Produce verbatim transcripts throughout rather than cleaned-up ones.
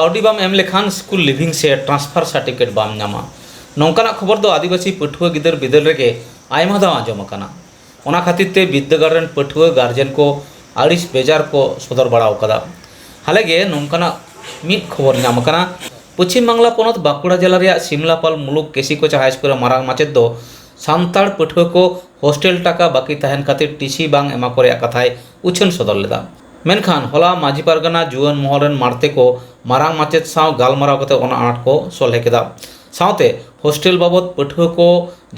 ᱠᱟᱹᱣᱰᱤ ᱵᱟᱢ ᱮᱢ ᱞᱮᱠᱷᱟᱱ ᱥᱠᱩᱞ ᱞᱤᱵᱷᱤᱝ ᱥᱮ ᱴᱨᱟᱱᱥᱯᱷᱟᱨ ᱥᱟᱨᱴᱤᱯᱷᱤᱠᱮᱴ ᱵᱟᱢ ᱧᱟᱢᱟ᱾ ᱱᱚᱝᱠᱟᱱᱟᱜ ᱠᱷᱚᱵᱚᱨ ᱫᱚ ᱟᱹᱫᱤᱵᱟᱹᱥᱤ ᱯᱟᱹᱴᱷᱩᱣᱟᱹ ᱜᱤᱫᱟᱹᱨ ᱵᱤᱫᱟᱹᱞ ᱨᱮᱜᱮ ᱟᱭᱢᱟ ᱫᱷᱟᱣ ᱟᱸᱡᱚᱢ ᱟᱠᱟᱱᱟ᱾ ᱚᱱᱟ ᱠᱷᱟᱹᱛᱤᱨ ᱛᱮ ᱵᱤᱨᱫᱟᱹᱜᱟᱲ ᱨᱮᱱ ᱯᱟᱹᱴᱷᱩᱣᱟᱹ ᱜᱟᱨᱡᱮᱱ ᱠᱚ ᱟᱹᱲᱤᱥ ᱵᱮᱡᱟᱨ ᱠᱚ ᱥᱚᱫᱚᱨ ᱵᱟᱲᱟ ᱟᱠᱟᱫᱟ᱾ ᱦᱟᱞᱮ ᱜᱮ ᱱᱚᱝᱠᱟᱱᱟᱜ ᱢᱤᱫ ᱠᱷᱚᱵᱚᱨ ᱧᱟᱢ ᱟᱠᱟᱱᱟ᱾ ᱯᱚᱪᱷᱤᱢ ᱵᱟᱝᱞᱟ ᱯᱚᱱᱚᱛ ᱵᱟᱸᱠᱩᱲᱟ ᱡᱮᱞᱟ ᱨᱮᱭᱟᱜ ᱥᱤᱢᱞᱟᱯᱟᱞ ᱢᱩᱞᱩᱠ ᱠᱮᱥᱤ ᱠᱚᱪᱟ ᱦᱟᱭ ᱥᱠᱩᱞ ᱨᱮ ᱢᱟᱨᱟᱝ ᱢᱟᱪᱮᱫ ᱫᱚ ᱥᱟᱱᱛᱟᱲ ᱯᱟᱹᱴᱷᱩᱣᱟᱹ ᱠᱚ ᱦᱳᱥᱴᱮᱞ ᱴᱟᱠᱟ ᱵᱟᱹᱠᱤ ᱛᱟᱦᱮᱱ ᱠᱷᱟᱹᱛᱤᱨ ᱴᱤᱥᱤ ᱵᱟᱝ ᱮᱢᱟ ᱠᱚ ᱨᱮᱭᱟᱜ ᱠᱟᱛᱷᱟᱭ ᱩᱪᱷᱟᱹᱱ ᱥᱚᱫᱚᱨ ᱞᱮᱫᱟ᱾ ᱢᱮᱱᱠᱷᱟᱱ ᱦᱚᱞᱟ ᱢᱟᱹᱡᱷᱤ ᱯᱟᱨᱜᱟᱱᱟ ᱡᱩᱣᱟᱹᱱ ᱢᱚᱦᱚᱞ ᱨᱮᱱ ᱢᱟᱬᱛᱮ ᱠᱚ ᱢᱟᱨᱟᱝ ᱢᱟᱪᱮᱫ ᱥᱟᱶ ᱜᱟᱞᱢᱟᱨᱟᱣ ᱠᱟᱛᱮ ᱚᱱᱟ ᱟᱱᱟᱴ ᱠᱚ ᱥᱚᱞᱦᱮ ᱠᱮᱫᱟ᱾ ᱥᱟᱶᱛᱮ ᱦᱳᱥᱴᱮᱞ ᱵᱟᱵᱚᱫ ᱯᱟᱹᱴᱷᱩᱣᱟᱹ ᱠᱚ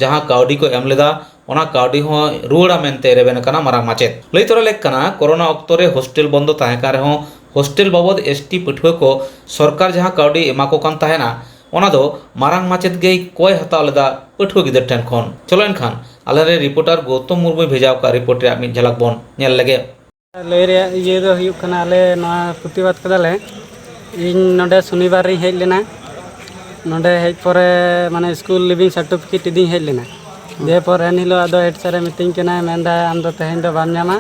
ᱡᱟᱦᱟᱸ ᱠᱟᱹᱣᱰᱤ ᱠᱚ ᱮᱢ ᱞᱮᱫᱟ, ᱚᱱᱟ ᱠᱟᱹᱣᱰᱤ ᱦᱚᱸ ᱨᱩᱣᱟᱹᱲᱟ ᱢᱮᱱᱛᱮ ᱨᱮᱵᱮᱱ ᱟᱠᱟᱱᱟ ᱢᱟᱨᱟᱝ ᱢᱟᱪᱮᱫ᱾ ᱞᱟᱹᱭ ᱛᱚᱨᱟ ᱞᱮᱠ ᱠᱟᱱᱟ, ᱠᱳᱨᱳᱱᱟ ᱚᱠᱛᱚ ᱨᱮ ᱦᱳᱥᱴᱮᱞ ᱵᱚᱱᱫᱚ ᱛᱟᱦᱮᱸ ᱠᱟᱱ ᱨᱮᱦᱚᱸ ᱦᱳᱥᱴᱮᱞ ᱵᱟᱵᱚᱫ ᱮᱥᱴᱤ ᱯᱟᱹᱴᱷᱩᱣᱟᱹ ᱠᱚ ᱥᱚᱨᱠᱟᱨ ᱡᱟᱦᱟᱸ ᱠᱟᱹᱣᱰᱤ ᱮᱢᱟ ᱠᱚ ᱠᱟᱱ ᱛᱟᱦᱮᱱᱟ, ᱚᱱᱟ ᱫᱚ ᱢᱟᱨᱟᱝ ᱢᱟᱪᱮᱫ ᱜᱮᱭ ᱠᱚᱭ ᱦᱟᱛᱟᱣ ᱞᱮᱫᱟ ᱯᱟᱹᱴᱷᱩᱣᱟᱹ ᱜᱤᱫᱟᱹᱨ ᱴᱷᱮᱱ ᱠᱷᱚᱱ᱾ ᱪᱚᱞᱚ ᱮᱱᱠᱷᱟᱱ ᱟᱞᱮᱨᱮᱱ ᱨᱤᱯᱳᱨᱴᱟᱨ ᱜᱳᱣᱛᱚᱢ ᱢᱩᱨᱢᱩᱭ ᱵᱷᱮᱡᱟ ᱟᱠᱟᱫ ᱨᱤᱯᱳᱨᱴ ᱨᱮᱭᱟᱜ ᱢᱤᱫ ᱡᱷᱟᱞᱟᱠ ᱵᱚᱱ ᱧᱮᱞ ᱞᱮᱜᱮ᱾ ᱞᱟᱹᱭ ᱨᱮᱭᱟᱜ ᱤᱭᱟᱹ ᱫᱚ ᱦᱩᱭᱩᱜ ᱠᱟᱱᱟ, ᱟᱞᱮ ᱱᱚᱣᱟ ᱯᱨᱚᱛᱤᱵᱟᱫ ᱠᱟᱫᱟᱞᱮ᱾ ᱤᱧ ᱱᱚᱰᱮ ᱥᱚᱱᱤᱵᱟᱨ ᱨᱤᱧ ᱦᱮᱡ ᱞᱮᱱᱟ᱾ ᱱᱚᱰᱮ ᱦᱮᱡ ᱯᱚᱨᱮ ᱢᱟᱱᱮ ᱥᱠᱩᱞ ᱞᱤᱵᱷᱤᱝ ᱥᱟᱨᱴᱤᱯᱷᱤᱠᱮᱴ ᱤᱫᱤᱧ ᱦᱮᱡ ᱞᱮᱱᱟ᱾ ᱫᱤᱭᱮ ᱯᱚᱨ ᱮᱱ ᱦᱤᱞᱳᱜ ᱟᱫᱚ ᱦᱮᱰ ᱥᱟᱨᱮ ᱢᱤᱛᱟᱹᱧ ᱠᱟᱱᱟ, ᱢᱮᱱᱫᱟ, "ᱟᱢ ᱫᱚ ᱛᱮᱦᱮᱧ ᱫᱚ ᱵᱟᱢ ᱧᱟᱢᱟ,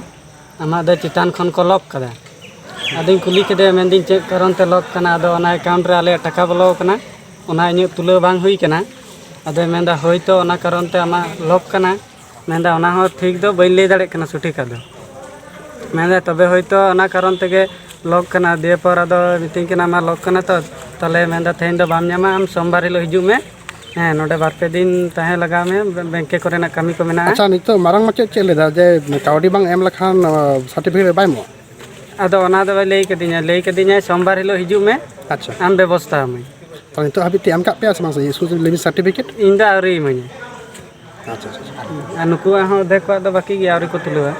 ᱟᱢᱟᱜ ᱫᱚ ᱪᱮᱛᱟᱱ ᱠᱷᱚᱱ ᱠᱚ ᱞᱚᱠ ᱠᱟᱫᱟ᱾" ᱟᱫᱚᱧ ᱠᱩᱞᱤ ᱠᱮᱫᱮᱭᱟ, ᱢᱮᱱᱫᱟᱹᱧ, "ᱪᱮᱫ ᱠᱟᱨᱚᱱ ᱛᱮ ᱞᱚᱠ ᱠᱟᱱᱟ?" ᱟᱫᱚ ᱚᱱᱟ ᱮᱠᱟᱣᱩᱱᱴ ᱨᱮ ᱟᱞᱮᱭᱟᱜ ᱴᱟᱠᱟ ᱵᱚᱞᱚ ᱟᱠᱟᱱᱟ, ᱚᱱᱟ ᱤᱧᱟᱹᱜ ᱛᱩᱞᱟᱹᱣ ᱵᱟᱝ ᱦᱩᱭ ᱠᱟᱱᱟ᱾ ᱟᱫᱚᱭ ᱢᱮᱱᱫᱟ, "ᱦᱳᱭᱛᱳ ᱚᱱᱟ ᱠᱟᱨᱚᱱ ᱛᱮ ᱟᱢᱟᱜ ᱞᱚᱠ ᱠᱟᱱᱟ᱾" ᱢᱮᱱᱫᱟ, "ᱚᱱᱟ ᱦᱚᱸ ᱴᱷᱤᱠ ᱫᱚ ᱵᱟᱹᱧ ᱞᱟᱹᱭ ᱫᱟᱲᱮᱭᱟᱜ ᱠᱟᱱᱟ ᱥᱚᱴᱷᱤᱠ ᱟᱫᱚ᱾" ᱢᱮᱱᱫᱟ, "ᱛᱚᱵᱮ ᱦᱳᱭᱛᱳ ᱚᱱᱟ ᱠᱟᱨᱚᱱ ᱛᱮᱜᱮ ᱞᱚᱠ ᱠᱟᱱᱟ᱾" ᱫᱤᱭᱮ ᱯᱚᱨ ᱟᱫᱚ ᱢᱤᱛᱟᱹᱧ ᱠᱟᱱᱟ, "ᱟᱢᱟᱜ ᱞᱚᱠ ᱠᱟᱱᱟ ᱛᱚ, ᱛᱟᱦᱞᱮ", ᱢᱮᱱᱫᱟ, "ᱛᱮᱦᱮᱧ ᱫᱚ ᱵᱟᱢ ᱧᱟᱢᱟ, ᱟᱢ ᱥᱳᱢᱵᱟᱨ ᱦᱤᱞᱳᱜ ᱦᱤᱡᱩᱜ ᱢᱮ᱾ ᱦᱮᱸ, ᱱᱚᱰᱮ ᱵᱟᱨ ᱯᱮ ᱫᱤᱱ ᱛᱟᱦᱮᱸ ᱞᱟᱜᱟᱣ ᱢᱮ, ᱵᱮ-, ᱵᱮᱝᱠᱮ ᱠᱚᱨᱮᱱᱟᱜ ᱠᱟᱹᱢᱤ ᱠᱚ ᱢᱮᱱᱟᱜᱼᱟ᱾" ᱟᱪᱪᱷᱟ, ᱱᱤᱛᱚᱜ ᱢᱟᱨᱟᱝ ᱢᱟᱪᱮᱫ ᱪᱮᱫ ᱞᱟᱹᱭᱫᱟ ᱡᱮ ᱠᱟᱹᱣᱰᱤ ᱵᱟᱝ ᱮᱢ ᱞᱮᱠᱷᱟᱱ, ᱟ, ᱥᱟᱨᱴᱤᱯᱷᱤᱠᱮᱴ ᱵᱟᱭ ᱮᱢᱚᱜᱼᱟ? ᱟᱫᱚ ᱚᱱᱟ ᱫᱚ ᱵᱟᱭ ᱞᱟᱹᱭ ᱠᱟᱫᱤᱧᱟ, ᱞᱟᱹᱭ ᱠᱟᱫᱤᱧᱟᱭ, "ᱥᱳᱢᱵᱟᱨ ᱦᱤᱞᱳᱜ ᱦᱤᱡᱩᱜ ᱢᱮ, ᱟᱪᱪᱷᱟ᱾ ᱟᱢ ᱵᱮᱵᱚᱥᱛᱷᱟ ᱟᱹᱢᱟᱹᱧ᱾" ᱛᱚ, ᱱᱤᱛᱚᱜ ᱦᱟᱹᱵᱤᱡ ᱛᱮ ᱮᱢ ᱠᱟᱜ ᱯᱮᱭᱟ ᱥᱮ ᱵᱟᱝ ᱥᱮ ᱥᱠᱩᱞ ᱞᱤᱵᱷᱤᱝ ᱥᱟᱨᱴᱤᱯᱷᱤᱠᱮᱴ? ᱤᱧ ᱫᱚ ᱟᱹᱣᱨᱤ ᱤᱢᱟᱹᱧᱟ᱾ ᱟᱪᱪᱷᱟ, ᱟᱪᱪᱷᱟ, ᱟᱪᱪᱷᱟ᱾ ᱟᱨ ᱱᱩᱠᱩᱣᱟᱜ ᱦᱚᱸ ᱚᱫᱷᱮᱠ ᱠᱚᱣᱟᱜ ᱫᱚ ᱵᱟᱹᱠᱤ ᱜᱮᱭᱟ, ᱟᱹᱣᱨᱤ ᱠᱚ ᱛᱩᱞᱟᱹᱣᱟ᱾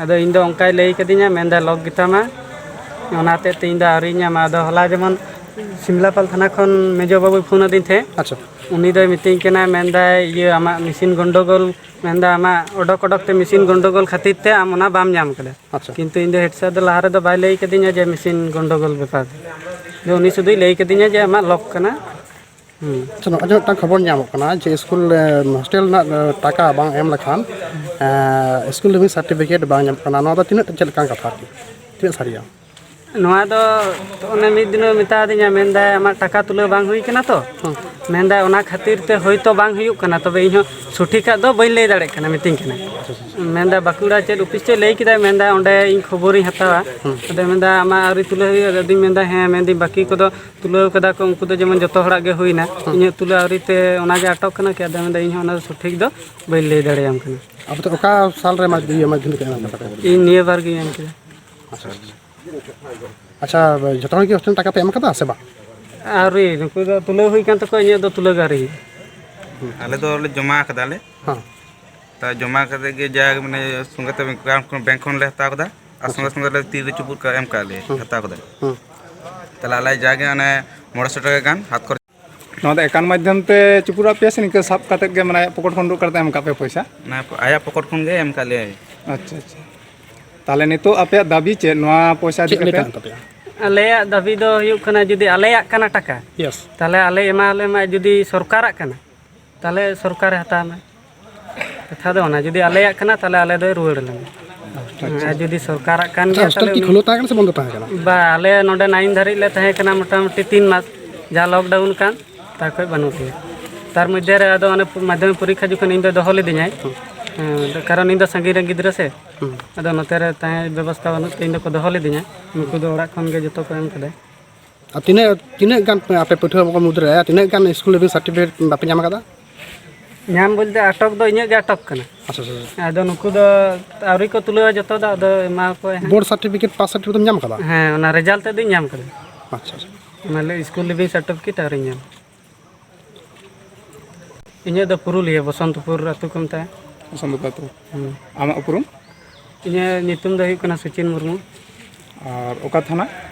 ᱟᱫᱚ ᱤᱧ ᱫᱚ ᱚᱱᱠᱟᱭ ᱞᱟᱹᱭ ᱠᱟᱫᱤᱧᱟ, ᱢᱮᱱᱫᱟ, "ᱞᱚᱠ ᱜᱮᱛᱟᱢᱟ", ᱚᱱᱟ ᱦᱚᱛᱮᱡ ᱛᱮ ᱤᱧ ᱫᱚ ᱟᱹᱣᱨᱤᱧ ᱧᱟᱢᱟ᱾ ᱟᱫᱚ ᱦᱚᱞᱟ ᱡᱮᱢᱚᱱ ᱥᱤᱢᱞᱟᱯᱟᱞ ᱛᱷᱟᱱᱟ ᱠᱷᱚᱱ ᱢᱮᱡᱚ ᱵᱟᱹᱵᱩᱭ ᱯᱷᱳᱱ ᱟᱹᱫᱤᱧ ᱛᱟᱦᱮᱸᱫ, ᱟᱪᱪᱷᱟ᱾ ᱩᱱᱤ ᱫᱚᱭ ᱢᱤᱛᱟᱹᱧ ᱠᱟᱱᱟ, ᱢᱮᱱᱫᱟᱭ, "ᱤᱭᱟᱹ, ᱟᱢᱟᱜ ᱢᱮᱥᱤᱱ ᱜᱚᱱᱰᱚᱜᱳᱞ", ᱢᱮᱱᱫᱟ, "ᱟᱢᱟᱜ ᱚᱰᱚᱠ ᱚᱰᱚᱠ ᱛᱮ ᱢᱮᱥᱤᱱ ᱜᱚᱱᱰᱚᱜᱳᱞ ᱠᱷᱟᱹᱛᱤᱨ ᱛᱮ ᱟᱢ ᱚᱱᱟ ᱵᱟᱢ ᱧᱟᱢ ᱠᱟᱫᱟ᱾" ᱟᱪᱪᱷᱟ᱾ ᱠᱤᱱᱛᱩ ᱤᱧ ᱫᱚ ᱦᱮᱰ ᱥᱟᱨ ᱫᱚ ᱞᱟᱦᱟ ᱨᱮᱫᱚ ᱵᱟᱭ ᱞᱟᱹᱭ ᱠᱟᱫᱤᱧᱟ ᱡᱮ ᱢᱮᱥᱤᱱ ᱜᱚᱱᱰᱚᱜᱳᱞ ᱵᱮᱯᱟᱨ᱾ ᱟᱫᱚ ᱩᱱᱤ ᱥᱩᱫᱷᱩᱭ ᱞᱟᱹᱭ ᱠᱟᱫᱤᱧᱟ ᱡᱮ ᱟᱢᱟᱜ ᱞᱚᱠ ᱠᱟᱱᱟ᱾ ᱦᱩᱸ᱾ ᱟᱪᱪᱷᱟ, ᱱᱚᱜᱼᱚᱭ ᱡᱮ ᱢᱤᱫᱴᱟᱝ ᱠᱷᱚᱵᱚᱨ ᱧᱟᱢᱚᱜ ᱠᱟᱱᱟ ᱡᱮ ᱥᱠᱩᱞ, ᱮ, ᱦᱳᱥᱴᱮᱞ ᱨᱮᱱᱟᱜ, ᱮ, ᱴᱟᱠᱟ ᱵᱟᱝ ᱮᱢ ᱞᱮᱠᱷᱟᱱ, ᱮ, ᱥᱠᱩᱞ ᱞᱤᱵᱷᱤᱝ ᱥᱟᱨᱴᱤᱯᱷᱤᱠᱮᱴ ᱵᱟᱝ ᱧᱟᱢᱚᱜ ᱠᱟᱱᱟ, ᱱᱚᱣᱟ ᱫᱚ ᱛᱤᱱᱟᱹᱜ ᱪᱮᱫ ᱞᱮᱠᱟᱱ ᱠᱟᱛᱷᱟ ᱟᱨᱠᱤ? ᱛᱤᱱᱟᱹᱜ ᱥᱟᱹᱨᱤᱭᱟ? ᱱᱚᱣᱟ ᱫᱚ ᱚᱱᱮ ᱢᱤᱫ ᱫᱤᱱᱮ ᱢᱮᱛᱟ ᱫᱤᱧᱟ, ᱢᱮᱱᱫᱟᱭ, "ᱟᱢᱟᱜ ᱴᱟᱠᱟ ᱛᱩᱞᱟᱹᱣ ᱵᱟᱝ ᱦᱩᱭ ᱠᱟᱱᱟ ᱛᱚ?" ᱦᱮᱸ᱾ ᱢᱮᱱᱫᱟᱭ, "ᱚᱱᱟ ᱠᱷᱟᱹᱛᱤᱨ ᱛᱮ ᱦᱳᱭᱛᱳ ᱵᱟᱝ ᱦᱩᱭᱩᱜ ᱠᱟᱱᱟ, ᱛᱚᱵᱮ ᱤᱧᱦᱚᱸ ᱥᱚᱴᱷᱤᱠᱟᱜ ᱫᱚ ᱵᱟᱹᱧ ᱞᱟᱹᱭ ᱫᱟᱲᱮᱭᱟᱜ ᱠᱟᱱᱟ", ᱢᱤᱛᱟᱹᱧ ᱠᱟᱱᱟᱭ᱾ ᱢᱮᱱᱫᱟ, "ᱵᱟᱸᱠᱩᱲᱟ ᱪᱮᱫ ᱚᱯᱷᱤᱥ ᱪᱚᱭ ᱞᱟᱹᱭ ᱠᱮᱫᱟᱭ", ᱢᱮᱱᱫᱟ, "ᱚᱸᱰᱮ ᱤᱧ ᱠᱷᱚᱵᱚᱨᱤᱧ ᱦᱟᱛᱟᱣᱟ᱾" ᱦᱮᱸ᱾ ᱟᱫᱚ ᱢᱮᱱᱫᱟ, "ᱟᱢᱟᱜ ᱟᱹᱣᱨᱤ ᱛᱩᱞᱟᱹᱣ ᱦᱩᱭᱩᱜᱼᱟ?" ᱟᱫᱚᱧ ᱢᱮᱱᱫᱟ, "ᱦᱮᱸ", ᱢᱮᱱᱫᱟᱹᱧ, "ᱵᱟᱹᱠᱤ ᱠᱚᱫᱚ ᱛᱩᱞᱟᱹᱣ ᱠᱟᱫᱟ ᱠᱚ, ᱩᱱᱠᱩ ᱫᱚ ᱡᱮᱢᱚᱱ ᱡᱚᱛᱚ ᱦᱚᱲᱟᱜ ᱜᱮ ᱦᱩᱭᱱᱟ, ᱦᱮᱸ᱾ ᱤᱧᱟᱹᱜ ᱛᱩᱞᱟᱹᱣ ᱟᱹᱣᱨᱤ ᱛᱮ ᱚᱱᱟᱜᱮ ᱟᱴᱚᱠ ᱠᱟᱱᱟ ᱠᱤ?" ᱟᱫᱚ ᱢᱮᱱᱫᱟ, "ᱤᱧ ᱦᱚᱸ ᱚᱱᱟ ᱫᱚ ᱥᱚᱴᱷᱤᱠ ᱫᱚ ᱵᱟᱹᱧ ᱞᱟᱹᱭ ᱫᱟᱲᱮᱭᱟᱢ ᱠᱟᱱᱟ᱾" ᱟᱯᱮ ᱫᱚ ᱚᱠᱟ ᱥᱟᱞ ᱨᱮ ᱢᱟᱫᱽ-, ᱤᱭᱟᱹ, ᱢᱟᱫᱽᱫᱷᱚᱢᱤᱠ ᱮᱢ ᱠᱟᱫᱟ ᱯᱮ? ᱤᱧ ᱱᱤᱭᱟᱹ ᱵᱟᱨ ᱜᱤᱧ ᱮᱢ ᱠᱮᱫᱟ᱾ ᱟᱪᱪᱷᱟ, ᱟᱪᱪᱷᱟ᱾ ᱟᱪᱪᱷᱟ, ᱡᱚᱛᱚ ᱦᱚᱲ ᱜᱮ ᱦᱳᱥᱴᱮᱞ ᱴᱟᱠᱟ ᱯᱮ ᱮᱢ ᱠᱟᱫᱟ ᱥᱮ ᱵᱟᱝ? ᱟᱹᱣᱨᱤ, ᱱᱩᱠᱩ ᱫᱚ ᱛᱩᱞᱟᱹᱣ ᱦᱩᱭ ᱠᱟᱱ ᱛᱟᱠᱚᱣᱟ, ᱤᱧᱟᱹᱜ ᱫᱚ ᱛᱩᱞᱟᱹᱣ ᱜᱮ ᱟᱹᱣᱨᱤ ᱦᱩᱭᱩᱜᱼᱟ᱾ ᱟᱞᱮ ᱫᱚ ᱞᱮ ᱡᱚᱢᱟ ᱠᱟᱫᱟ ᱞᱮ᱾ ᱦᱮᱸ᱾ ᱛᱟ ᱡᱚᱢᱟ ᱠᱟᱛᱮ ᱜᱮ ᱡᱟ ᱢᱟᱱᱮ ᱥᱚᱸᱜᱮ ᱛᱮ ᱵᱮᱝᱠ, ᱵᱮᱝᱠ ᱠᱷᱚᱱ ᱞᱮ ᱦᱟᱛᱟᱣ ᱠᱟᱫᱟ᱾ ᱟᱨ ᱟᱪᱪᱷᱟ᱾ ᱥᱚᱸᱜᱮ ᱥᱚᱸᱜᱮ ᱞᱮ ᱛᱤ ᱨᱮ ᱪᱩᱯᱩᱫ ᱠᱟᱜ, ᱮᱢ ᱠᱟᱜ ᱞᱮ, ᱦᱮᱸ᱾ ᱦᱟᱛᱟᱣ ᱠᱟᱫᱟ᱾ ᱦᱮᱸ᱾ ᱛᱟᱦᱞᱮ ᱟᱞᱮ ᱡᱟᱜᱮ ᱚᱱᱮ ᱢᱚᱬᱮ ᱥᱚ ᱴᱟᱠᱟ ᱜᱟᱱ ᱦᱟᱛ ᱠᱷᱚᱨᱪᱟ᱾ ᱱᱚᱣᱟ ᱫᱚ ᱮᱠᱟᱣᱩᱱᱴ ᱢᱟᱫᱽᱫᱷᱚᱢ ᱛᱮ ᱪᱩᱯᱩᱫ ᱟᱫ ᱯᱮᱭᱟ ᱥᱮ ᱱᱤᱝᱠᱟᱹ ᱥᱟᱵ ᱠᱟᱛᱮ ᱜᱮ, ᱢᱟᱱᱮ ᱟᱭᱟᱜ ᱯᱚᱠᱮᱴ ᱠᱷᱚᱱ ᱩᱰᱩᱠ ᱠᱟᱛᱮ ᱮᱢ ᱠᱟᱜ ᱯᱮ ᱯᱚᱭᱥᱟ? ᱚᱱᱟ ᱟᱭᱟᱜ ᱯᱚᱠᱮᱴ ᱠᱷᱚᱱ ᱜᱮ ᱮᱢ ᱠᱟᱜ ᱞᱮᱭᱟᱭ᱾ ᱟᱪᱪᱷᱟ, ᱟᱪᱪᱷᱟ᱾ ᱛᱟᱦᱞᱮ ᱱᱤᱛᱚᱜ ᱟᱯᱮᱭᱟᱜ ᱫᱟᱹᱵᱤ ᱪᱮᱫ ᱱᱚᱣᱟ ᱯᱚᱭᱥᱟ ᱤᱫᱤ ᱪᱮᱫ ᱞᱟᱹᱭ ᱠᱟᱛᱮ? ᱛᱟᱦᱮᱱ ᱛᱟᱯᱮᱭᱟ? ᱟᱞᱮᱭᱟᱜ ᱫᱟᱹᱵᱤ ᱫᱚ ᱦᱩᱭᱩᱜ ᱠᱟᱱᱟ, ᱡᱩᱫᱤ ᱟᱞᱮᱭᱟᱜ ᱠᱟᱱᱟ ᱴᱟᱠᱟ, ᱭᱮᱥ᱾ ᱛᱟᱦᱞᱮ ᱟᱞᱮ ᱮᱢᱟ ᱞᱮ ᱢᱟ, ᱡᱩᱫᱤ ᱥᱚᱨᱠᱟᱨᱟᱜ ᱠᱟᱱᱟ, ᱛᱟᱦᱞᱮ ᱥᱚᱨᱠᱟᱨᱮ ᱦᱟᱛᱟᱣ ᱢᱟ᱾ ᱠᱟᱛᱷᱟ ᱫᱚ ᱚᱱᱟ, ᱡᱩᱫᱤ ᱟᱞᱮᱭᱟᱜ ᱠᱟᱱᱟ, ᱛᱟᱦᱞᱮ ᱟᱞᱮ ᱫᱚᱭ ᱨᱩᱣᱟᱹᱲ ᱟᱞᱮ ᱢᱟ᱾ ᱟᱪᱪᱷᱟ᱾ ᱟᱨ ᱡᱩᱫᱤ ᱥᱚᱨᱠᱟᱨᱟᱜ ᱠᱟᱱ ᱟᱪᱪᱷᱟ, ᱜᱮᱭᱟ, ᱦᱳᱥᱴᱮᱞ ᱛᱟᱦᱞᱮ ᱠᱤ ᱩᱱᱤ ᱠᱷᱩᱞᱟᱹᱣ ᱛᱟᱦᱮᱸ ᱠᱟᱱᱟ ᱥᱮ ᱵᱚᱱᱫᱚ ᱛᱟᱦᱮᱸ ᱠᱟᱱᱟ? ᱵᱟ, ᱟᱞᱮ ᱱᱚᱰᱮ ᱱᱟᱭᱤᱱ ᱫᱷᱟᱹᱨᱤᱡ ᱞᱮ ᱛᱟᱦᱮᱸ ᱠᱟᱱᱟ, ᱢᱚᱴᱟᱢᱩᱴᱤ ᱛᱤᱱ ᱢᱟᱥ, ᱡᱟᱦᱟᱸ ᱞᱚᱠᱰᱟᱣᱩᱱ ᱠᱟᱱ, ᱛᱟᱨ ᱠᱷᱚᱡ ᱵᱟᱹᱱᱩᱜ ᱞᱮᱭᱟ᱾ ᱛᱟᱨ ᱢᱚᱫᱽᱫᱷᱮ ᱨᱮ ᱟᱫᱚ ᱚᱱᱮ ᱢᱟᱫᱽᱫᱷᱚᱢᱤᱠ ᱯᱚᱨᱤᱠᱠᱷᱟ ᱡᱚᱠᱷᱚᱱ ᱤᱧ ᱫᱚᱭ ᱫᱚᱦᱚ ᱞᱤᱫᱤᱧᱟᱭ, ᱦᱩᱸ᱾ ᱦᱮᱸ, ᱠᱟᱨᱚᱱ ᱤᱧ ᱫᱚ ᱥᱟᱺᱜᱤᱧ ᱨᱮᱱ ᱜᱤᱫᱽᱨᱟᱹ ᱥᱮ, ᱦᱩᱸ᱾ ᱟᱫᱚ ᱱᱚᱛᱮ ᱨᱮ ᱛᱟᱦᱮᱸ ᱵᱮᱵᱚᱥᱛᱷᱟ ᱵᱟᱹᱱᱩᱜ ᱛᱮ ᱤᱧ ᱫᱚᱠᱚ ᱫᱚᱦᱚ ᱞᱤᱫᱤᱧᱟ᱾ ᱱᱩᱠᱩ ᱫᱚ ᱚᱲᱟᱜ ᱠᱷᱚᱱ ᱜᱮ ᱡᱚᱛᱚ ᱠᱚ ᱮᱢ ᱠᱟᱫᱟ᱾ ᱟᱨ ᱛᱤᱱᱟᱹᱜ, ᱛᱤᱱᱟᱹᱜ ᱜᱟᱱ ᱟᱯᱮ ᱯᱟᱹᱴᱷᱩᱣᱟᱹ ᱠᱚ ᱢᱩᱫᱽᱨᱮ ᱛᱤᱱᱟᱹᱜ ᱜᱟᱱ ᱥᱠᱩᱞ ᱞᱤᱵᱷᱤᱝ ᱥᱟᱨᱴᱤᱯᱷᱤᱠᱮᱴ ᱵᱟᱯᱮ ᱧᱟᱢ ᱟᱠᱟᱫᱟ? ᱧᱟᱢ ᱵᱚᱞᱛᱮ ᱟᱴᱚᱠ ᱫᱚ ᱤᱧᱟᱹᱜ ᱜᱮ ᱟᱴᱚᱠ ᱠᱟᱱᱟ᱾ ᱟᱪᱪᱷᱟ, ᱟᱪᱪᱷᱟ, ᱟᱪᱪᱷᱟ᱾ ᱟᱫᱚ ᱱᱩᱠᱩ ᱫᱚ ᱟᱹᱣᱨᱤ ᱠᱚ ᱛᱩᱞᱟᱹᱣᱟ ᱡᱚᱛᱚ ᱫᱚ, ᱟᱫᱚ ᱮᱢᱟ ᱠᱚᱣᱟ ᱦᱟᱸᱜ᱾ ᱵᱳᱨᱰ ᱥᱟᱨᱴᱤᱯᱷᱤᱠᱮᱴ, ᱯᱟᱥ ᱥᱟᱨᱴᱤᱯᱷᱤᱠᱮᱴ ᱫᱚᱢ ᱧᱟᱢ ᱟᱠᱟᱫᱟ? ᱦᱮᱸ, ᱚᱱᱟ ᱨᱮᱡᱟᱞᱴ ᱛᱮᱫ ᱫᱚᱧ ᱧᱟᱢ ᱠᱟᱫᱟ᱾ ᱟᱪᱪᱷᱟ, ᱟᱪᱪᱷᱟ᱾ ᱚᱱᱟ ᱞᱟᱹᱜᱤᱫ ᱥᱠᱩᱞ ᱞᱤᱵᱷᱤᱝ ᱥᱟᱨᱴᱤᱯᱷᱤᱠᱮᱴ ᱟᱹᱣᱨᱤᱧ ᱧᱟᱢ᱾ ᱤᱧᱟᱹᱜ ᱫᱚ ᱯᱩᱨᱩᱞᱤᱭᱟᱹ, ᱵᱚᱥᱚᱱᱛᱯᱩᱨ ᱟᱹᱛᱩ ᱠᱚ ᱢᱮᱛᱟᱜᱼᱟ᱾ ᱵᱚᱥᱚᱱᱛᱯᱩᱨ ᱟᱹᱛᱩ᱾ ᱦᱩᱸ᱾ ᱟᱢᱟᱜ ᱩᱯᱨᱩᱢ? ᱤᱧᱟᱹᱜ ᱧᱩᱛᱩᱢ ᱫᱚ ᱦᱩᱭᱩᱜ ᱠᱟᱱᱟ ᱥᱚᱪᱤᱱ ᱢᱩᱨᱢᱩ᱾ ᱟᱨ ᱚᱠᱟ ᱛᱷᱟᱱᱟ?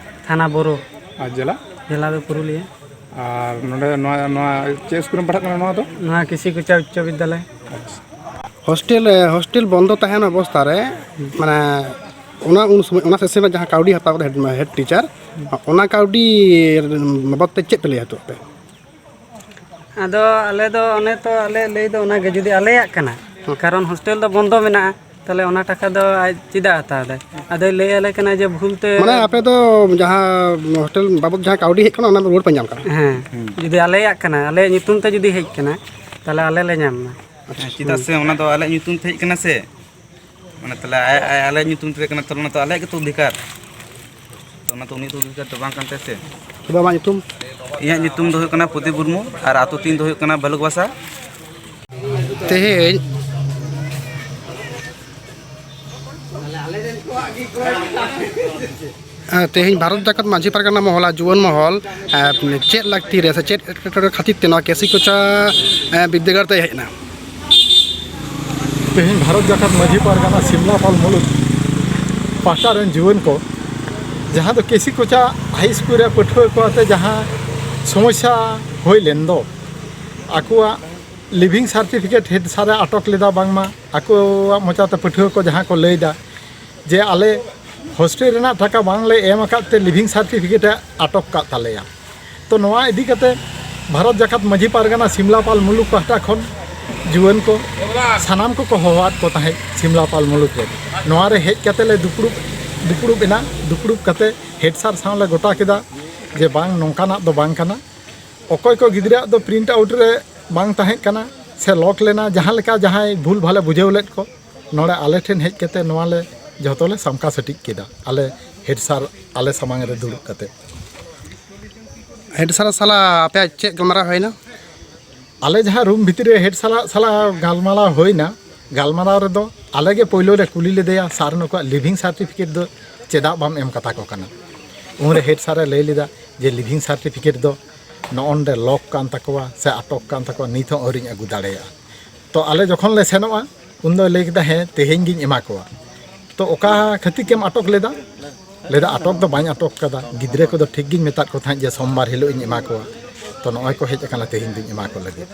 ᱛᱷᱟᱱᱟ ᱵᱳᱨᱳ᱾ ᱟᱨ ᱡᱮᱞᱟ? ᱡᱮᱞᱟ ᱫᱚ ᱯᱩᱨᱩᱞᱤᱭᱟᱹ᱾ ᱟᱨ ᱱᱚᱰᱮ ᱱᱚᱣᱟ, ᱱᱚᱣᱟ ᱪᱮᱫ ᱥᱠᱩᱞ ᱨᱮᱢ ᱯᱟᱲᱦᱟᱜ ᱠᱟᱱᱟ ᱱᱚᱣᱟ ᱫᱚ? ᱱᱚᱣᱟ ᱠᱨᱤᱥᱤ ᱠᱚᱪᱟ ᱩᱪᱪᱚ ᱵᱤᱫᱽᱫᱟᱞᱚᱭ᱾ ᱟᱪᱪᱷᱟ᱾ ᱦᱳᱥᱴᱮᱞ, ᱦᱳᱥᱴᱮᱞ ᱵᱚᱱᱫᱚ ᱛᱟᱦᱮᱱ ᱚᱵᱚᱥᱛᱷᱟ ᱨᱮ, ᱢᱟᱱᱮ, ᱚᱱᱟ ᱩᱱ ᱥᱚᱢᱚᱭ, ᱚᱱᱟ ᱥᱮᱥᱮᱱ ᱨᱮ ᱡᱟᱦᱟᱸ ᱠᱟᱹᱣᱰᱤ ᱦᱟᱛᱟᱣ ᱠᱟᱛᱮ ᱦᱮᱰ, ᱦᱮᱰ ᱴᱤᱪᱟᱨ, ᱚᱱᱟ ᱠᱟᱹᱣᱰᱤ ᱵᱟᱵᱚᱫ ᱛᱮ ᱪᱮᱫ ᱯᱮ ᱞᱟᱹᱭᱟ ᱱᱤᱛᱚᱜ ᱯᱮ? ᱟᱫᱚ ᱟᱞᱮ ᱫᱚ ᱚᱱᱮ ᱛᱚ ᱟᱞᱮ ᱞᱟᱹᱭ ᱫᱚ ᱚᱱᱟᱜᱮ, ᱡᱩᱫᱤ ᱟᱞᱮᱭᱟᱜ ᱠᱟᱱᱟ, ᱦᱩᱸ᱾ ᱠᱟᱨᱚᱱ ᱦᱳᱥᱴᱮᱞ ᱫᱚ ᱵᱚᱱᱫᱚ ᱢᱮᱱᱟᱜᱼᱟ, ᱛᱟᱦᱚᱞᱮ ᱚᱱᱟ ᱴᱟᱠᱟ ᱫᱚ ᱟᱡ ᱪᱮᱫᱟᱜ ᱦᱟᱛᱟᱣ ᱫᱟᱭ? ᱟᱫᱚᱭ ᱞᱟᱹᱭ ᱟᱞᱮ ᱠᱟᱱᱟ ᱡᱮ ᱵᱷᱩᱞ ᱛᱮ ᱢᱟᱱᱮ ᱟᱯᱮ ᱫᱚ ᱡᱟᱦᱟᱸ ᱦᱳᱥᱴᱮᱞ ᱵᱟᱵᱚᱫ ᱡᱟᱦᱟᱸ ᱠᱟᱹᱣᱰᱤ ᱦᱮᱡ ᱠᱟᱱᱟ, ᱚᱱᱟ ᱫᱚ ᱨᱩᱣᱟᱹᱲ ᱯᱮ ᱧᱟᱢ ᱠᱟᱱᱟ? ᱦᱮᱸ, ᱦᱩᱸ᱾ ᱡᱩᱫᱤ ᱟᱞᱮᱭᱟᱜ ᱠᱟᱱᱟ, ᱟᱞᱮᱭᱟᱜ ᱧᱩᱛᱩᱢ ᱛᱮ ᱡᱩᱫᱤ ᱦᱮᱡ ᱠᱟᱱᱟ, ᱛᱟᱦᱚᱞᱮ ᱟᱞᱮ ᱞᱮ ᱧᱟᱢ ᱢᱟ᱾ ᱦᱮᱸ, ᱪᱮᱫᱟᱜ ᱥᱮ ᱚᱱᱟ ᱫᱚ ᱟᱞᱮᱭᱟᱜ ᱧᱩᱛᱩᱢ ᱛᱮ ᱦᱮᱡ ᱠᱟᱱᱟ ᱥᱮ, ᱢᱟᱱᱮ ᱛᱟᱦᱚᱞᱮ ᱟᱭ-, ᱟᱭ-, ᱟᱞᱮᱭᱟᱜ ᱧᱩᱛᱩᱢ ᱛᱮ ᱦᱮᱡ ᱠᱟᱱᱟ, ᱛᱟᱦᱚᱞᱮ ᱚᱱᱟ ᱛᱚ ᱟᱞᱮᱭᱟᱜ ᱜᱮᱛᱚ ᱚᱫᱷᱤᱠᱟᱨ᱾ ᱛᱚ ᱚᱱᱟ ᱛᱚ ᱩᱱᱤᱭᱟᱜ ᱛᱚ ᱚᱫᱷᱤᱠᱟᱨ ᱫᱚ ᱵᱟᱝ ᱠᱟᱱ ᱛᱟᱭᱟ ᱥᱮ᱾ ᱛᱚᱵᱮ ᱟᱢᱟᱜ ᱧᱩᱛᱩᱢ? ᱤᱧᱟᱹᱜ ᱧᱩᱛᱩᱢ ᱫᱚ ᱦᱩᱭᱩᱜ ᱠᱟᱱᱟ ᱯᱨᱚᱫᱤᱯ ᱢᱩᱨᱢᱩ ᱟᱨ ᱟᱛᱳ ᱛᱤᱧ ᱫᱚ ᱦᱩᱭᱩᱜ ᱠᱟᱱᱟ ᱵᱟᱞᱩᱠ ᱵᱟᱥᱟ᱾ ᱛᱮᱦᱮᱧ ᱦᱮᱸ, ᱛᱮᱦᱮᱧ ᱵᱷᱟᱨᱚᱛ ᱡᱟᱠᱟᱛ ᱢᱟᱹᱡᱷᱤ ᱯᱟᱨᱜᱟᱱᱟ ᱢᱚᱦᱚᱞ ᱟᱨ ᱡᱩᱣᱟᱹᱱ ᱢᱚᱦᱚᱞ, ᱮᱸ, ᱪᱮᱫ ᱞᱟᱹᱠᱛᱤ ᱨᱮ ᱥᱮ ᱪᱮᱫ ᱮᱴᱠᱮᱴᱚᱬᱮ ᱠᱷᱟᱹᱛᱤᱨ ᱛᱮ ᱱᱚᱣᱟ ᱠᱮᱥᱤ ᱠᱚᱪᱟ, ᱮᱸ, ᱵᱤᱨᱫᱟᱹᱜᱟᱲ ᱛᱮᱭ ᱦᱮᱡ ᱮᱱᱟ? ᱛᱮᱦᱮᱧ ᱵᱷᱟᱨᱚᱛ ᱡᱟᱠᱟᱛ ᱢᱟᱹᱡᱷᱤ ᱯᱟᱨᱜᱟᱱᱟ ᱥᱤᱢᱞᱟᱯᱟᱞ ᱢᱩᱞᱩᱠ ᱯᱟᱦᱴᱟ ᱨᱮᱱ ᱡᱩᱣᱟᱹᱱ ᱠᱚ, ᱡᱟᱦᱟᱸ ᱫᱚ ᱠᱮᱥᱤ ᱠᱚᱪᱟ ᱦᱟᱭ ᱥᱠᱩᱞ ᱨᱮ ᱯᱟᱹᱴᱷᱩᱣᱟᱹ ᱠᱚ ᱟᱛᱮ ᱡᱟᱦᱟᱸ ᱥᱚᱢᱚᱥᱥᱟ ᱦᱩᱭ ᱞᱮᱱ ᱫᱚ, ᱟᱠᱚᱣᱟᱜ ᱞᱤᱵᱷᱤᱝ ᱥᱟᱨᱴᱤᱯᱷᱤᱠᱮᱴ ᱦᱮᱰ ᱥᱟᱨᱮ ᱟᱴᱚᱠ ᱞᱮᱫᱟ, ᱵᱟᱝᱢᱟ ᱟᱠᱚᱣᱟᱜ ᱢᱚᱪᱟᱛᱮ ᱯᱟᱹᱴᱷᱩᱣᱟᱹ ᱠᱚ ᱡᱟᱦᱟᱸ ᱠᱚ ᱞᱟᱹᱭᱫᱟ ᱡᱮ ᱟᱞᱮ ᱦᱳᱥᱴᱮᱞ ᱨᱮᱱᱟᱜ ᱴᱟᱠᱟ ᱵᱟᱝᱞᱮ ᱮᱢ ᱟᱠᱟᱫ ᱛᱮ ᱞᱤᱵᱷᱤᱝ ᱥᱟᱨᱴᱤᱯᱷᱤᱠᱮᱴ ᱮ ᱟᱴᱚᱠ ᱠᱟᱜ ᱛᱟᱞᱮᱭᱟ᱾ ᱛᱚ ᱱᱚᱣᱟ ᱤᱫᱤ ᱠᱟᱛᱮ ᱵᱷᱟᱨᱚᱛ ᱡᱟᱠᱟᱛ ᱢᱟᱹᱡᱷᱤ ᱯᱟᱨᱜᱟᱱᱟ ᱥᱤᱢᱞᱟᱯᱟᱞ ᱢᱩᱞᱩᱠ ᱯᱟᱦᱴᱟ ᱠᱷᱚᱱ ᱡᱩᱣᱟᱹᱱ ᱠᱚ ᱥᱟᱱᱟᱢ ᱠᱚᱠᱚ ᱦᱚᱦᱚᱣᱟᱫ ᱠᱚ ᱛᱟᱦᱮᱸᱫ ᱥᱤᱢᱞᱟᱯᱟᱞ ᱢᱩᱞᱩᱠ ᱨᱮ᱾ ᱱᱚᱣᱟ ᱨᱮ ᱦᱮᱡ ᱠᱟᱛᱮ ᱞᱮ ᱫᱩᱯᱲᱩᱵ, ᱫᱩᱯᱲᱩᱵ ᱮᱱᱟ᱾ ᱫᱩᱯᱲᱩᱵ ᱠᱟᱛᱮ ᱦᱮᱰ ᱥᱟᱨ ᱥᱟᱶ ᱞᱮ ᱜᱚᱴᱟ ᱠᱮᱫᱟ ᱡᱮ ᱵᱟᱝ, ᱱᱚᱝᱠᱟᱱᱟᱜ ᱫᱚ ᱵᱟᱝ ᱠᱟᱱᱟ᱾ ᱚᱠᱚᱭ ᱠᱚ ᱜᱤᱫᱽᱨᱟᱹᱣᱟᱜ ᱫᱚ ᱯᱨᱤᱱᱴ ᱟᱣᱩᱴ ᱨᱮ ᱵᱟᱝ ᱛᱟᱦᱮᱸ ᱠᱟᱱᱟ ᱥᱮ ᱞᱚᱠ ᱞᱮᱱᱟ, ᱡᱟᱦᱟᱸ ᱞᱮᱠᱟ ᱡᱟᱦᱟᱸᱭ ᱵᱷᱩᱞ ᱵᱷᱟᱞᱮ ᱵᱩᱡᱷᱟᱹᱣ ᱞᱮᱫ ᱠᱚ, ᱱᱚᱰᱮ ᱟᱞᱮ ᱴᱷᱮᱱ ᱦᱮᱡ ᱠᱟᱛᱮ ᱱᱚᱣᱟ ᱞᱮ ᱡᱷᱚᱛᱚ ᱞᱮ ᱥᱟᱢᱠᱟ ᱥᱟᱹᱴᱤᱡ ᱠᱮᱫᱟ, ᱟᱞᱮ ᱦᱮᱰ ᱥᱟᱨ ᱟᱞᱮ ᱥᱟᱢᱟᱝ ᱨᱮ ᱫᱩᱲᱩᱵ ᱠᱟᱛᱮ᱾ ᱦᱮᱰ ᱥᱟᱨ ᱥᱟᱞᱟᱜ ᱟᱯᱮᱭᱟᱜ ᱪᱮᱫ ᱜᱟᱞᱢᱟᱨᱟᱣ ᱦᱩᱭᱱᱟ? ᱟᱞᱮ ᱡᱟᱦᱟᱸ ᱨᱩᱢ ᱵᱷᱤᱛᱤᱨ ᱨᱮ ᱦᱮᱰ ᱥᱟᱞᱟᱜ, ᱥᱟᱞᱟᱜ ᱜᱟᱞᱢᱟᱨᱟᱣ ᱦᱩᱭᱱᱟ, ᱜᱟᱞᱢᱟᱨᱟᱣ ᱨᱮᱫᱚ ᱟᱞᱮ ᱜᱮ ᱯᱳᱭᱞᱳ ᱞᱮ ᱠᱩᱞᱤ ᱞᱮᱫᱮᱭᱟ, "ᱥᱟᱨ, ᱱᱩᱠᱩᱣᱟᱜ ᱞᱤᱵᱷᱤᱝ ᱥᱟᱨᱴᱤᱯᱷᱤᱠᱮᱴ ᱫᱚ ᱪᱮᱫᱟᱜ ᱵᱟᱢ ᱮᱢ ᱠᱟᱛᱟ ᱠᱚ ᱠᱟᱱᱟ?" ᱩᱱᱨᱮ ᱦᱮᱰ ᱥᱟᱨᱮ ᱞᱟᱹᱭ ᱞᱮᱫᱟ ᱡᱮ ᱞᱤᱵᱷᱤᱝ ᱥᱟᱨᱴᱤᱯᱷᱤᱠᱮᱴ ᱫᱚ ᱱᱚᱜᱼᱚ ᱱᱚᱰᱮ ᱞᱚᱠ ᱠᱟᱱ ᱛᱟᱠᱚᱣᱟ ᱥᱮ ᱟᱴᱚᱠ ᱠᱟᱱ ᱛᱟᱠᱚᱣᱟ, ᱱᱤᱛ ᱦᱚᱸ ᱟᱹᱣᱨᱤᱧ ᱟᱹᱜᱩ ᱫᱟᱲᱮᱭᱟᱜᱼᱟ᱾ ᱛᱚ ᱟᱞᱮ ᱡᱚᱠᱷᱚᱱ ᱞᱮ ᱥᱮᱱᱚᱜᱼᱟ, ᱩᱱ ᱫᱚᱭ ᱞᱟᱹᱭ ᱠᱮᱫᱟ, "ᱦᱮᱸ, ᱛᱮᱦᱮᱧ ᱜᱤᱧ ᱮᱢᱟ ᱠᱚᱣᱟ᱾" ᱛᱚ ᱚᱠᱟ ᱠᱷᱟᱹᱛᱤᱨ ᱛᱮᱢ ᱟᱴᱚᱠ ᱞᱮᱫᱟ? ᱞᱟᱹᱭᱫᱟ, "ᱟᱴᱚᱠ ᱫᱚ ᱵᱟᱹᱧ ᱟᱴᱚᱠ ᱠᱟᱫᱟ, ᱜᱤᱫᱽᱨᱟᱹ ᱠᱚᱫᱚ ᱴᱷᱤᱠ ᱜᱤᱧ ᱢᱮᱛᱟᱫ ᱠᱚ ᱛᱟᱦᱮᱸᱫ ᱡᱮ ᱥᱳᱢᱵᱟᱨ ᱦᱤᱞᱳᱜ ᱤᱧ ᱮᱢᱟ ᱠᱚᱣᱟ, ᱛᱚ ᱱᱚᱜᱼᱚᱭ ᱠᱚ ᱦᱮᱡ ᱟᱠᱟᱱᱟ, ᱛᱮᱦᱮᱧ ᱫᱩᱧ ᱮᱢᱟ ᱠᱚ ᱞᱟᱹᱜᱤᱫ᱾"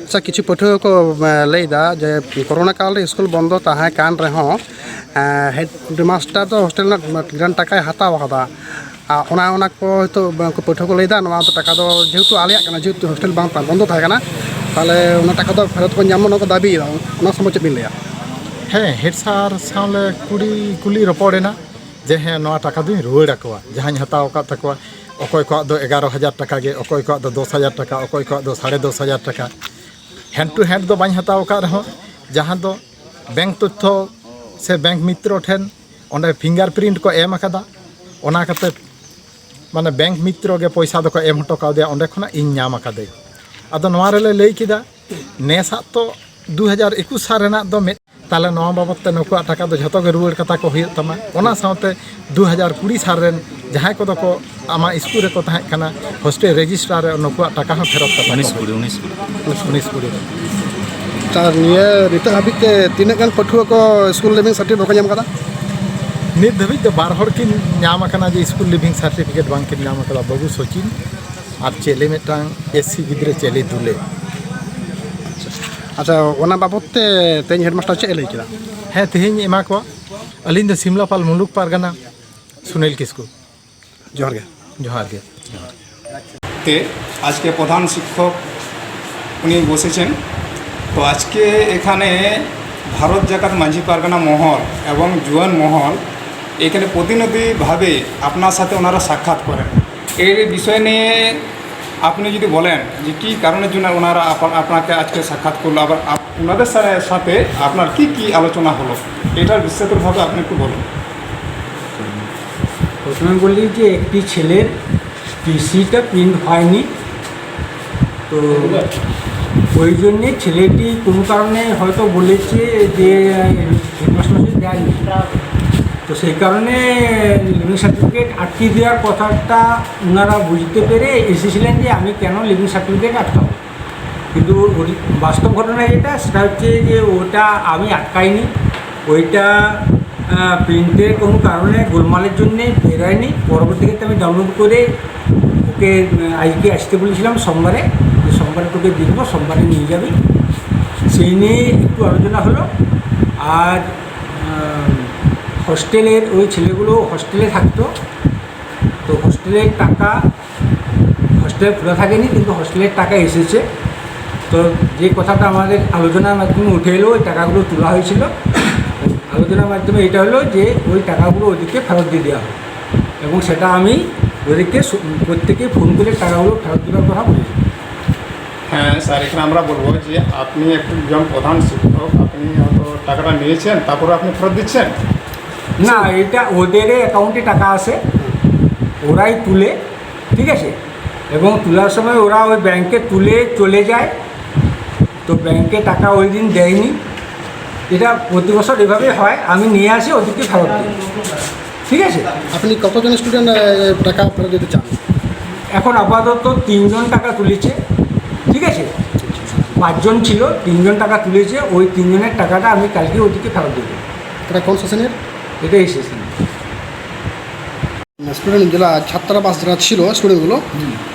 ᱟᱪᱪᱷᱟ, ᱠᱤᱪᱷᱩ ᱯᱟᱹᱴᱷᱩᱣᱟᱹ ᱠᱚ, ᱮ, ᱞᱟᱹᱭᱫᱟ ᱡᱮ ᱠᱳᱨᱳᱱᱟ ᱠᱟᱞ ᱨᱮ ᱥᱠᱩᱞ ᱵᱚᱱᱫᱚ ᱛᱟᱦᱮᱸ ᱠᱟᱱ ᱨᱮᱦᱚᱸ, ᱮ, ᱦᱮᱰ ᱢᱟᱥᱴᱟᱨ ᱫᱚ ᱦᱳᱥᱴᱮᱞ ᱨᱮᱱᱟᱜ ᱜᱨᱟᱱᱴ ᱴᱟᱠᱟᱭ ᱦᱟᱛᱟᱣ ᱟᱠᱟᱫᱟ᱾ ᱟᱨ ᱚᱱᱟ, ᱚᱱᱟ ᱠᱚ ᱦᱚᱭᱛᱳ ᱩᱱᱠᱩ ᱯᱟᱹᱴᱷᱩᱣᱟᱹ ᱠᱚ ᱞᱟᱹᱭᱫᱟ, ᱱᱚᱣᱟ ᱫᱚ ᱴᱟᱠᱟ ᱫᱚ ᱡᱮᱦᱮᱛᱩ ᱟᱞᱮᱭᱟᱜ ᱠᱟᱱᱟ, ᱡᱮᱦᱮᱛᱩ ᱦᱳᱥᱴᱮᱞ ᱵᱟᱝ ᱛᱟᱦᱮᱸ, ᱵᱚᱱᱫᱚ ᱛᱟᱦᱮᱸ ᱠᱟᱱᱟ, ᱛᱟᱦᱚᱞᱮ ᱚᱱᱟ ᱴᱟᱠᱟ ᱫᱚ ᱯᱷᱮᱨᱚᱛ ᱠᱚ ᱧᱟᱢ ᱢᱟ, ᱚᱱᱟ ᱠᱚ ᱫᱟᱹᱵᱤᱭᱮᱫᱟ᱾ ᱚᱱᱟ ᱥᱚᱢᱵᱚᱱᱫᱷᱮ ᱪᱮᱫ ᱵᱤᱱ ᱞᱟᱹᱭᱟ? ᱦᱮᱸ, ᱦᱮᱰ ᱥᱟᱨ ᱥᱟᱶᱞᱮ ᱠᱩᱲᱤ ᱠᱩᱞᱤ ᱨᱚᱯᱚᱲ ᱮᱱᱟ ᱡᱮ, ᱦᱮᱸ, ᱱᱚᱣᱟ ᱴᱟᱠᱟ ᱫᱩᱧ ᱨᱩᱣᱟᱹᱲ ᱟᱠᱚᱣᱟ, ᱡᱟᱦᱟᱸᱧ ᱦᱟᱛᱟᱣ ᱟᱠᱟᱫ ᱛᱟᱠᱚᱣᱟ᱾ ᱚᱠᱚᱭ ᱠᱚᱣᱟᱜ ᱫᱚ ᱮᱜᱟᱨᱚ ᱦᱟᱡᱟᱨ ᱴᱟᱠᱟ ᱜᱮ, ᱚᱠᱚᱭ ᱠᱚᱣᱟᱜ ᱫᱚ ᱫᱚᱥ ᱦᱟᱡᱟᱨ ᱴᱟᱠᱟ, ᱚᱠᱚᱭ ᱠᱚᱣᱟᱜ ᱫᱚ ᱥᱟᱲᱮ ᱫᱚᱥ ᱦᱟᱡᱟᱨ ᱴᱟᱠᱟ᱾ ᱦᱮᱱᱰ ᱴᱩ ᱦᱮᱱᱰ ᱫᱚ ᱵᱟᱹᱧ ᱦᱟᱛᱟᱣ ᱟᱠᱟᱫ ᱨᱮᱦᱚᱸ, ᱡᱟᱦᱟᱸ ᱫᱚ ᱵᱮᱝᱠ ᱛᱚᱛᱛᱷᱚ ᱥᱮ ᱵᱮᱝᱠ ᱢᱤᱛᱨᱚ ᱴᱷᱮᱱ ᱚᱸᱰᱮ ᱯᱷᱤᱝᱜᱟᱨ ᱯᱨᱤᱱᱴ ᱠᱚ ᱮᱢ ᱟᱠᱟᱫᱟ, ᱚᱱᱟ ᱠᱟᱛᱮ, ᱢᱟᱱᱮ, ᱵᱮᱝᱠ ᱢᱤᱛᱨᱚ ᱜᱮ ᱯᱚᱭᱥᱟ ᱫᱚᱠᱚ ᱮᱢ ᱦᱚᱴᱚ ᱠᱟᱣᱫᱮᱭᱟ, ᱚᱸᱰᱮ ᱠᱷᱚᱱᱟᱜ ᱤᱧ ᱧᱟᱢ ᱟᱠᱟᱫᱟᱹᱧ᱾ ᱟᱫᱚ ᱱᱚᱣᱟ ᱨᱮᱞᱮ ᱞᱟᱹᱭ ᱠᱮᱫᱟ, ᱱᱮᱥᱟᱜ ᱛᱚ ᱫᱩ ᱦᱟᱡᱟᱨ ᱮᱠᱩᱥ ᱥᱟᱞ ᱨᱮᱱᱟᱜ ᱫᱚ ᱢᱤᱫ, ᱛᱟᱦᱞᱮ ᱱᱚᱣᱟ ᱵᱟᱵᱚᱫ ᱛᱮ ᱱᱩᱠᱩᱣᱟᱜ ᱴᱟᱠᱟ ᱫᱚ ᱡᱷᱚᱛᱚ ᱜᱮ ᱨᱩᱣᱟᱹᱲ ᱠᱟᱛᱟ ᱠᱚ ᱦᱩᱭᱩᱜ ᱛᱟᱢᱟ᱾ ᱚᱱᱟ ᱥᱟᱶᱛᱮ ᱫᱩ ᱦᱟᱡᱟᱨ ᱠᱩᱲᱤ ᱥᱟᱞ ᱨᱮᱱ ᱡᱟᱦᱟᱸᱭ ᱠᱚᱫᱚ ᱠᱚ ᱟᱢᱟᱜ ᱥᱠᱩᱞ ᱨᱮᱠᱚ ᱛᱟᱦᱮᱸ ᱠᱟᱱᱟ, ᱦᱳᱥᱴᱮᱞ ᱨᱮᱡᱤᱥᱴᱟᱨ ᱨᱮ, ᱱᱩᱠᱩᱣᱟᱜ ᱴᱟᱠᱟ ᱦᱚᱸ ᱯᱷᱮᱨᱚᱛ ᱠᱟᱛᱟ ᱩᱱᱤᱥ ᱠᱚ ᱠᱩᱲᱤ, ᱦᱩᱭᱩᱜ᱾ ᱩᱱᱤᱥ ᱠᱩᱲᱤ᱾ ᱩᱱᱤᱥ ᱠᱩᱲᱤ ᱨᱮ᱾ ᱟᱨ ᱱᱤᱭᱟᱹ ᱱᱤᱛᱚᱜ ᱦᱟᱹᱵᱤᱡ ᱛᱮ ᱛᱤᱱᱟᱹᱜ ᱜᱟᱱ ᱯᱟᱹᱴᱷᱩᱣᱟᱹ ᱠᱚ ᱥᱠᱩᱞ ᱞᱤᱵᱷᱤᱝ ᱥᱟᱨᱴᱤᱯᱷᱤᱠᱮᱴ ᱵᱟᱠᱚ ᱧᱟᱢ ᱠᱟᱫᱟ? ᱱᱤᱛ ᱫᱷᱟᱹᱵᱤᱡ ᱫᱚ ᱵᱟᱨ ᱦᱚᱲ ᱠᱤᱱ ᱧᱟᱢ ᱟᱠᱟᱱᱟ ᱡᱮ ᱥᱠᱩᱞ ᱞᱤᱵᱷᱤᱝ ᱥᱟᱨᱴᱤᱯᱷᱤᱠᱮᱴ ᱵᱟᱝ ᱠᱤᱱ ᱧᱟᱢ ᱟᱠᱟᱫᱟ, ᱵᱟᱹᱵᱩ ᱥᱚᱪᱤᱱ ᱟᱨ ᱪᱮᱞᱮ ᱢᱤᱫᱴᱟᱝ ᱮᱥ ᱥᱤ ᱜᱤᱫᱽᱨᱟᱹ ᱪᱮᱞᱮ ᱫᱩᱞᱮ᱾ ᱟᱪᱪᱷᱟ, ᱚᱱᱟ ᱵᱟᱵᱚᱫ ᱛᱮ ᱛᱮᱦᱮᱧ ᱦᱮᱰᱢᱟᱥᱴᱟᱨ ᱪᱮᱫ ᱮ ᱞᱟᱹᱭ ᱠᱮᱫᱟ? ᱦᱮᱸ, ᱛᱮᱦᱮᱧ ᱮᱢᱟ ᱠᱚᱣᱟ᱾ ᱟᱹᱞᱤᱧ ᱫᱚ ᱥᱤᱢᱞᱟᱯᱟᱞ ᱢᱩᱞᱩᱠ ᱯᱟᱨᱜᱟᱱᱟ, ᱥᱩᱱᱤᱞ ᱠᱤᱥᱠᱩ᱾ ᱡᱚᱦᱟᱨ ᱜᱮ᱾ ᱡᱚᱦᱟᱨ ᱜᱮ᱾ ᱛᱮ ᱟᱡᱠᱮ ᱯᱨᱚᱫᱷᱟᱱ ᱥᱤᱠᱠᱷᱚᱠ উনি বসেছেন। তো আজকে এখানে ভারত জাকাত মাঝি পারগানা মহল এবং জুয়ান মহল এখানে প্রতিনিধিভাবে আপনার সাথে ওনারা সাক্ষাৎ করেন। এর বিষয় নিয়ে আপনি যদি বলেন যে কী কারণের জন্য ওনারা আপ-, আপনাকে আজকে সাক্ষাৎ করলো, আবার আপ-, ওনাদের সা-, সাথে আপনার কী কী আলোচনা হলো, এটার বিস্তারিতভাবে আপনি একটু বলুন। প্রথমে বলি যে একটি ছেলের টিসিটা প্রিন্ট হয়নি, তো ওই জন্যে ছেলেটি কোনো কারণে হয়তো বলেছে যে হেডমাস্টার মশাই দেয়নি, তো সেই কারণে লিভিং সার্টিফিকেট আটকে দেওয়ার কথাটা ওনারা বুঝতে পেরে এসেছিলেন যে আমি কেন লিভিং সার্টিফিকেট আটকাবো। কিন্তু ওই বাস্তব ঘটনা যেটা, সেটা হচ্ছে যে ওটা আমি আটকাইনি, ওইটা প্রিন্টের কোনো কারণে গোলমালের জন্যে বেরোয়নি। পরবর্তীতে আমি ডাউনলোড করে ওকে, আহ, আজকে আসতে বলেছিলাম সোমবারে, যে সোমবারে তোকে দিয়ে দেবো, সোমবারে নিয়ে যাবি। সেই নিয়ে একটু আলোচনা হলো। আর আহ, হোস্টেলের ওই ছেলেগুলো হোস্টেলে থাকতো, তো হোস্টেলের টাকা, হোস্টেল খোলা থাকেনি, কিন্তু হোস্টেলের টাকা এসেছে। তো যে কথাটা আমাদের আলোচনার মাধ্যমে উঠে এলো, ওই টাকাগুলো তোলা হয়েছিল। আলোচনার মাধ্যমে এটা হলো যে ওই টাকাগুলো ওদেরকে ফেরত দিয়ে দেওয়া হবে, এবং সেটা আমি ওদেরকে স-, প্রত্যেকে ফোন করে টাকাগুলো ফেরত দেওয়ার কথা বলেছি। হ্যাঁ স্যার, এখানে আমরা বলবো যে আপনি একজন প্রধান শিক্ষক, আপনি হয়তো টাকাটা নিয়েছেন, তারপরে আপনি ফেরত দিচ্ছেন। না, এটা ওদের অ্যাকাউন্টে টাকা আসে, ওরাই তুলে, ঠিক আছে? এবং তোলার সময় ওরা ওই ব্যাংকে তুলে চলে যায়। তো ব্যাংকে টাকা ওই দিন দেয়নি। এটা প্রতি বছর এভাবেই হয়, আমি নিয়ে আসি, ওদেরকে ফেরত দিই, ঠিক আছে? আপনি কতজন স্টুডেন্ট টাকা ফেরত দিতে চান? এখন আপাতত তিনজন টাকা তুলেছে, ঠিক আছে? পাঁচজন ছিল, তিনজন টাকা তুলেছে, ওই তিনজনের টাকাটা আমি কালকে ওদেরকে ফেরত দেবো। এটা কোন সেশনের? এটা এই সেশন। স্টুডেন্ট যারা ছাত্রাবাস যারা ছিল, স্টুডেন্টগুলো,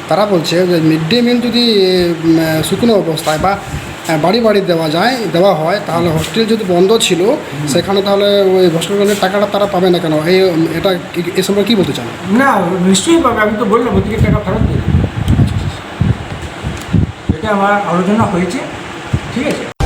তারা বলছে যে মিড ডে মিল যদি উম, শুকনো অবস্থায় বা আহ, বাড়ি বাড়ি দেওয়া যায়, দেওয়া হয়, তাহলে হোস্টেল যদি বন্ধ ছিল, সেখানে তাহলে ওই হোস্টেলের টাকাটা তারা পাবে না কেন? এই উম, এটা কি- এ সম্পর্কে কী বলতে চান? না, নিশ্চয়ই পাবে, আমি তো বললাম ওদেরকে টাকা ফেরত দিই। এটা আমার আলোচনা হয়েছে, ঠিক আছে?